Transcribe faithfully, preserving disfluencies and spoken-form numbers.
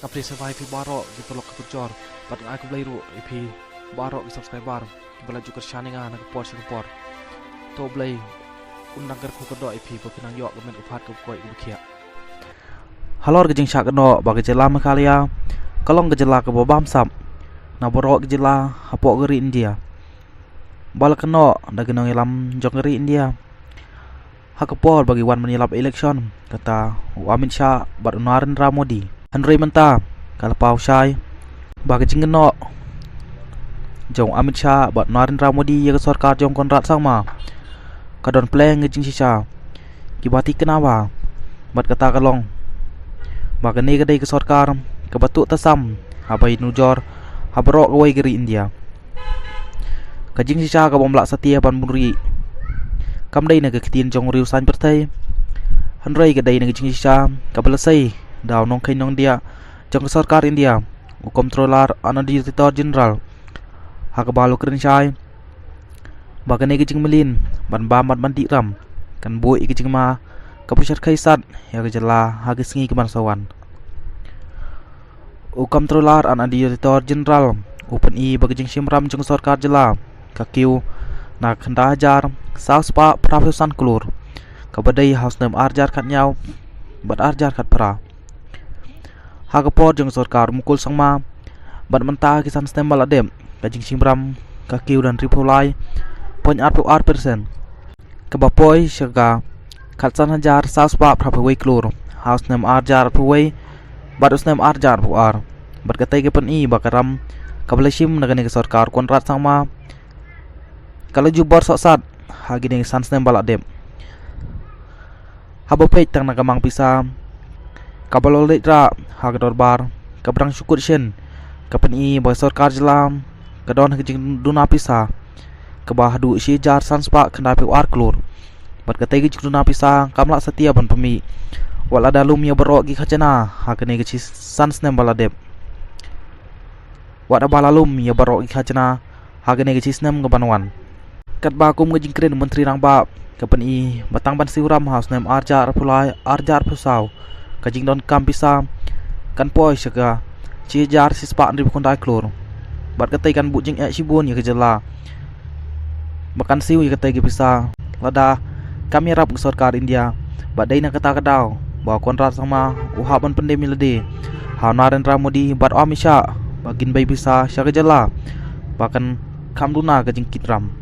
Ka phi sngewbha ïa phi baroh ki paralok ki parajor bad nga ai khublei ruh ïa phi baroh ki subscriber kiba la ju kyrshan ïa nga na ka por sha ka por. To Blei un nang kyrkhu kyrdoh ïa phi ba phin nang ïoh ka met ka phad kaba koit kaba khiah. Halor ka jingshah kynnoh ba ka jylla Meghalaya ka long ka jylla kaba bamsap na baroh ka jylla hapoh ka ri India, ba la kynnoh da ki nongïalam jong ka ri India ha ka por ba ki wan ban ïalap election, kata u Amit Shah bad u Narendra Modi. Hynrei mynta ka la paw shai ba ka jingkynnoh jong u Amit Shah bad u Narendra Modi ïa ka sorkar jong u Conrad Sangma ka don pleng ka jingshisha kiba thikna bha. Bad kata ka long ba kane ka dei ka sorkar kaba tuh tasam haba ïanujor ha baroh kawei ka ri India. Ka jingshisha ka bym lah satia ban buhrieh kam dei na ka ktien jong u riew saiñ pyrthei, hynrei ka dei na ka jingshisha kaba la sei da u nongkheiñ nongdiah jong ka sorkar India, u Comptroller and Auditor General, ha kaba la kren shai ba kane ka jingmlien ban bam bad ban dih ram kan buh ïa ka jingma kaba shyrkhei sat ïa ka jylla ha ki sngi ki ban sa wan. U Comptroller and Auditor General u pyni ba ka jingshim ram jong ka sorkar jylla ka kiew na khyndai hajar saw spah phra phew san klur, kaba dei ha u snem ar hajar khatñiew bad ar hajar khatphra. Ha ka por jong ka sorkar Mukul Sangma bad mynta ki san snem ba la dep, ka jingshim ram ka kiew da hynriewphew lai point arphew ar percent, kaba poi sha ka khatsan hajar saw spah phraphew wei klur ha u snem ar hajar arphew wei bad u snem ar hajar arphew ar. Bad katei ka pyni ba ka ram kaba la shim na kane ka sorkar Conrad Sangma ka la ju bor sohsat ha kine ki san snem ba la dep. Haba peit tang na ka mang pisa kaba la leit rah ha ka dorbar kaba dang shu kut shen, ka pyni ba ka sorkar jylla ka don ha ka jingduna pisa kaba haduh shi hajar san spah khyndai phew ar klur. Bad katei ka jingduna pisa kam lah satia ban pynmih wat la da lum ïa baroh ki khajna ha kane ka shi san snem ba la dep. Wat la ba la lum ïa baroh ki khajna ha kane ka shi snem ka ban wan. Katba kum ka jingkren u Myntri Rangbah ka pyni ba tang ban siew ram ha u snem ar hajar arphew lai ar hajar arphew saw, ka jingdonkam pisa kan poi sha ka shi hajar shi spah hynriewphew khyndai klur. Bad katei kan buh jingeh shibun ïa ka jylla ba kan siew ïa katei ka pisa lada kam ïarap ka sorkar India. Ba dei na kata ka daw ba u Conrad Sangma u hap ban pyndem ïa lade ha u Narendra Modi bad u Amit Shah ba kin bei pisa sha ka jylla ba kan kham duna ka jingkit ram.